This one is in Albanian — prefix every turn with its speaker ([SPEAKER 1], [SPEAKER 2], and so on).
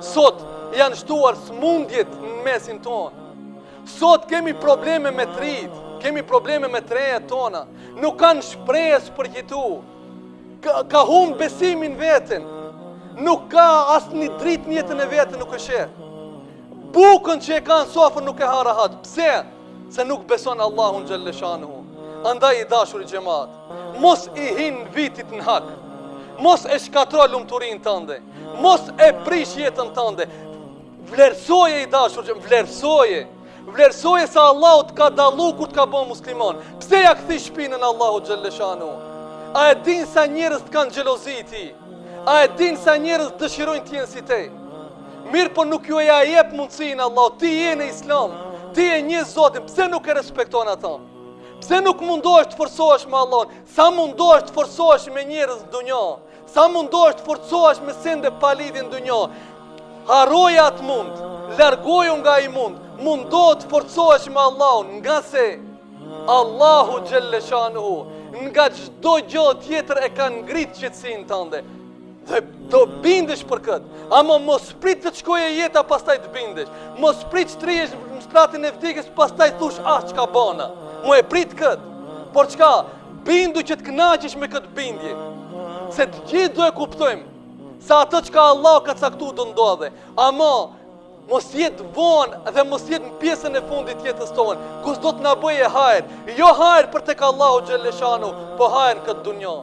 [SPEAKER 1] Sot janë shtuar smundjet në mesin tonë. Sot kemi probleme me të rijtë, kemi probleme me të rejat tona. Nuk kanë shpresë për jetu. Ka, ka humb besimin n'veten. Nuk ka asnjë dritë në jetën e vet, nuk e sheh. Bukën që e ka në sofër nuk e ha rahat. Pse? Se nuk beson Allahun xhelleshanuhu. Andaj i dashuri xhemat, mos i hin vitit në hak. Mos e shkatro lumturinë tënde. Mos e prish jetën tënde. Vlerësoje i dashur, vlerësoje. Vlerësoje se Allahu të ka dallu kur të ka bo musliman. Pse ja kthy shpinën Allahut xhelleshanuhu? A e din sa njerëz të kanë xhelozi ty? A e din sa njerëz dëshirojnë të jenë si ti? Mirëpo nuk ju ja jep mundësinë Allahu, ti je në islam, ti e njeh Zotin, pse nuk e respekton atë? Pse nuk mundohesh të forcohesh me Allahun? Sa mundohesh të forcohesh me njerëz në dunja? Sa mundohesh të forcohesh me sende pa lidhje në dunja? Harroje atë mund, largoju nga ai mund, mundohu të forcohesh me Allahun, ngase Allahu xhelleshanuhu, nga çdo gjë tjetër e ka ngrit qetësinë tënde. Dhe do bindesh për këtë. Ama mos prit të shkojë jeta pastaj të bindesh. Mos prit të shtrihesh në shtratin e vdekjes pastaj thush ah çka bona. Mu e prit këtë. Por çka, bindu që të kënaqesh me këtë bindje. Se të gjithë do e kuptojmë se atë çka Allahu ka caktu do ndodhe. Ama mos jetë vonë dhe mos jetë në pjesën e fundit të jetës tonë, ku s'do të na bëjë hajr, jo hajr për tek Allahu xhelleshanuhu, po hajr në këtë dunja.